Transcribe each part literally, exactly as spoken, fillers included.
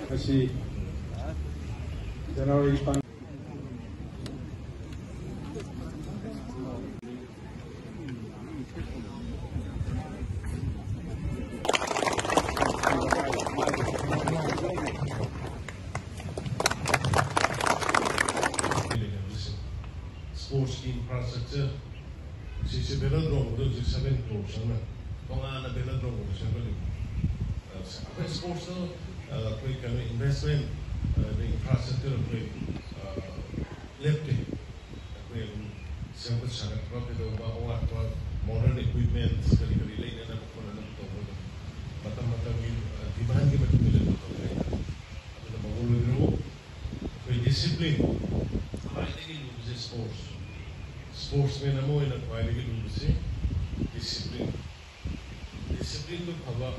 ꯉꯁꯤ ꯖꯅꯋꯥꯔꯤ ꯇꯥꯡ ꯁ꯭ꯄꯣꯔꯠꯁꯀꯤ ꯏꯟꯐ꯭ꯔꯥꯁ꯭ꯇ꯭ꯔꯛꯆꯔ ꯁꯤꯁꯦ ꯚꯦꯂꯣꯗ꯭ꯔꯣꯝꯗ ꯍꯧꯖꯤꯛ ꯁꯚꯦꯟ ꯀ꯭ꯔꯣꯔ ꯆꯪꯅ ꯇꯣꯉꯥꯟꯅ ꯚꯦꯂꯣꯗ꯭ꯔꯣꯝ ꯑꯃ ꯁꯦꯝꯒꯠꯂꯤꯕ꯫ ꯑꯩꯈꯣꯏ ꯁ꯭ꯄꯣꯔꯠꯁꯇ ꯑꯩꯈꯣꯏ ꯀꯩꯅꯣ ꯏꯟꯚꯦꯁꯃꯦꯟ, ꯑꯗꯩ ꯏꯟꯐ꯭ꯔꯥꯁ꯭ꯇ꯭ꯔꯛꯆꯔ ꯑꯩꯈꯣꯏ ꯂꯦꯞꯇꯦ꯫ ꯑꯩꯈꯣꯏ ꯑꯗꯨꯝ ꯁꯦꯝꯒꯠ ꯁꯥꯒꯠꯄ ꯀꯩꯗꯧꯕ ꯑꯋꯥꯠꯄ ꯃꯣꯗꯔꯟ ꯏꯀ꯭ꯋꯤꯞꯃꯦꯟꯠꯁ ꯀꯔꯤ ꯀꯔꯤ ꯂꯩꯅꯅꯕ ꯈꯣꯠꯅꯅꯕ ꯇꯧꯕꯗ ꯃꯇꯝ ꯃꯇꯝꯒꯤ ꯗꯤꯃꯥꯟꯒꯤ ꯃꯇꯨꯡ ꯏꯟꯅ ꯑꯗꯨꯝ ꯇꯧꯕ ꯍꯥꯏꯇꯥꯔꯦ꯫ ꯑꯗꯨꯅ ꯃꯒꯨꯟ ꯂꯣꯏꯗ꯭ꯔꯣ? ꯑꯩꯈꯣꯏ ꯗꯤꯁꯤꯄ꯭ꯂꯤꯟ ꯈ꯭ꯋꯥꯏꯗꯒꯤ ꯂꯨꯕꯁꯦ ꯁ꯭ꯄꯣꯔꯠꯁ꯫ ꯁ꯭ꯄꯣꯔꯠꯁꯃꯦꯟ ꯑꯃ ꯑꯣꯏꯅ ꯈ꯭ꯋꯥꯏꯗꯒꯤ ꯂꯨꯕꯁꯦ ꯗꯤꯁꯤꯄ꯭ꯂꯤꯟ꯫ ꯗꯤꯁꯤꯄ꯭ꯂꯤꯟꯗꯨ ꯐꯕ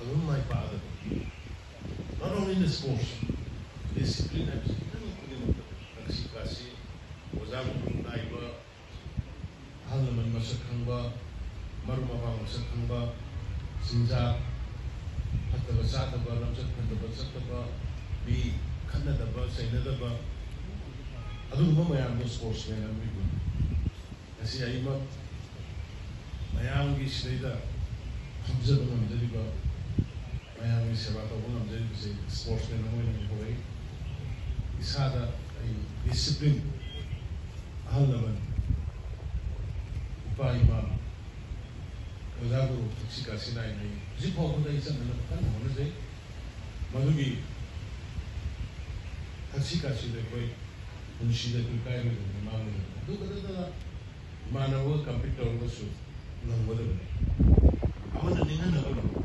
ꯑꯗꯨꯝ ꯃꯥꯏ ꯄꯥꯛꯑꯒꯗꯤ꯫ Not only in the sports, discipline ꯍꯥꯏꯕꯁꯤ ꯈꯤꯇꯪ ꯈꯨꯗꯤꯡꯃꯛꯇ ꯊꯛꯁꯤ ꯈꯥꯁꯤ, ꯑꯣꯖꯥ ꯒꯨꯔꯨ ꯅꯥꯏꯕ, ꯑꯍꯜ ꯂꯃꯟ ꯃꯁꯛ ꯈꯪꯕ, ꯃꯔꯨꯞ ꯃꯄꯥꯡ ꯃꯁꯛ ꯈꯪꯕ, ꯆꯤꯟꯖꯥꯛ ꯐꯠꯇꯕ ꯆꯥꯗꯕ, ꯂꯝꯆꯠ ꯐꯠꯇꯕ ꯆꯠꯇꯕ, ꯃꯤ ꯈꯠꯅꯗꯕ ꯆꯩꯅꯗꯕ, ꯑꯗꯨꯒꯨꯝꯕ ꯃꯌꯥꯝꯗꯣ ꯁ꯭ꯄꯣꯔꯠꯁꯃꯦꯟ ꯑꯃꯒꯤ ꯒꯨꯟ꯫ ꯉꯁꯤ ꯑꯩꯃꯛ ꯃꯌꯥꯝꯒꯤ ꯁꯤꯗꯩꯗ ꯐꯝꯖꯕ ꯉꯝꯖꯔꯤꯕ, ꯃꯌꯥꯝꯒꯤ ꯁꯦꯕꯥ ꯇꯧꯕ ꯉꯝꯖꯔꯤꯕꯁꯦ ꯁ꯭ꯄꯣꯔꯠꯁꯃꯦꯟ ꯑꯃ ꯑꯣꯏꯅ ꯂꯩꯍꯧꯔꯛꯏ꯫ ꯏꯁꯥꯗ ꯑꯩ ꯗꯤꯁꯤꯄ꯭ꯂꯤꯟ, ꯑꯍꯜ ꯂꯃꯟ, ꯏꯄꯥ ꯏꯃꯥ, ꯑꯣꯖꯥ ꯒꯨꯔꯨ ꯊꯛꯁꯤ ꯈꯥꯁꯤ ꯅꯥꯏꯅ ꯑꯩ ꯍꯧꯖꯤꯛ ꯐꯥꯎꯕꯗ ꯑꯩ ꯆꯠꯅꯅꯕ ꯀꯟꯅ ꯍꯣꯠꯅꯖꯩ꯫ ꯃꯗꯨꯒꯤ ꯊꯛꯁꯤ ꯈꯥꯁꯤꯗ ꯑꯩꯈꯣꯏ ꯄꯨꯟꯁꯤꯗ ꯑꯩꯈꯣꯏ ꯀꯥꯏꯔꯣꯏꯗꯕꯅꯤ, ꯃꯥꯡꯂꯣꯏꯗꯕꯅꯤ꯫ ꯑꯗꯨ ꯈꯛꯇ ꯅꯠꯇꯅ ꯏꯃꯥꯟꯅꯕꯒ ꯀꯝꯄꯤꯠ ꯇꯧꯔꯒꯁꯨ ꯉꯝꯒꯗꯕꯅꯤ꯫ ꯑꯃꯅ ꯅꯤꯡꯍꯟꯅꯕ ꯉꯝꯕ,